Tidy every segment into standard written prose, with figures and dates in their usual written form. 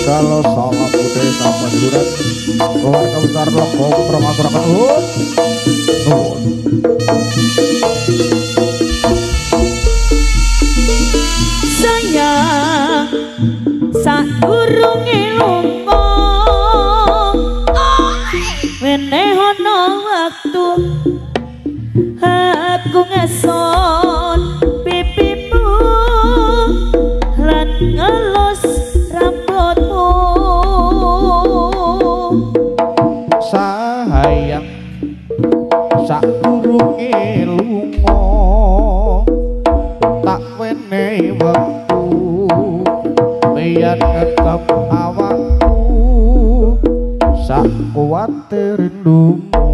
Tegal, salam budaya salam keluarga besar Legowo Putra maturaken nuwun. Nuwun. Sayang sadurunge lunga weneh ana wektu aku ngeson pipimu lan ngelus rambutmu. Sayang sadurunge lunga tak wenehi wektu biyen ngetep awakku sak kuwate rindumu.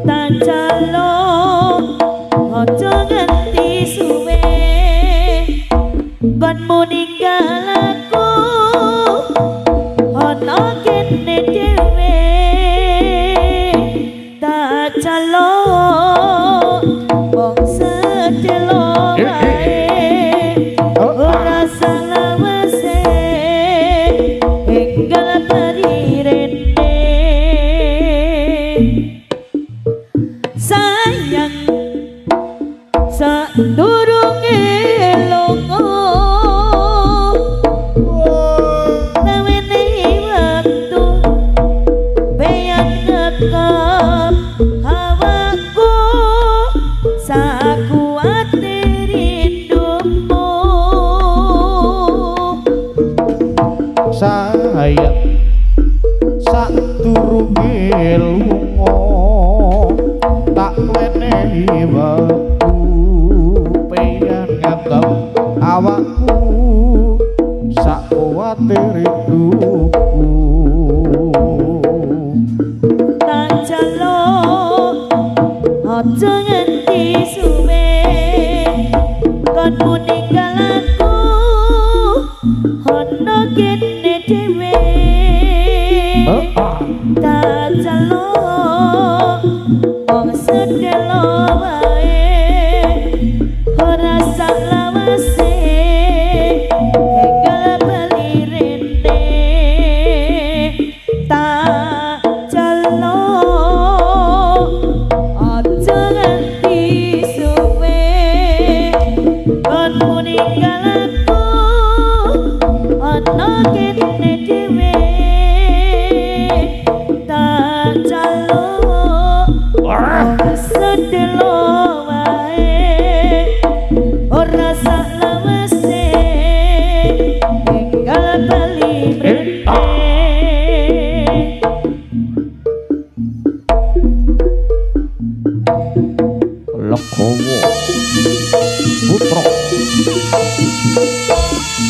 Tak jaluk aja nganti suwe gonmu ninggal aku ana kene dhewe. Tak jaluk wong sedelo wae ora salawase enggal bali rene. Sayang sadurunge lunga wenehi wektu beyan ngetep awakku sakuwate rindumu. Sayang sadurunge lunga tak wenehi wektu peyan ngetep awakku sak kuwate rinduku. Tak jaluk aja nganti suwe konmu ninggal aku ana kene dhewe. Tak jaluk wong sedelo wae ora salawase enggal bali rene. Tak jaluk aja nganti suwe konmu ninggal aku ana kene dhewe. Tak jaluk wong sedelo wae ora salawase enggal bali mrene. Legowo.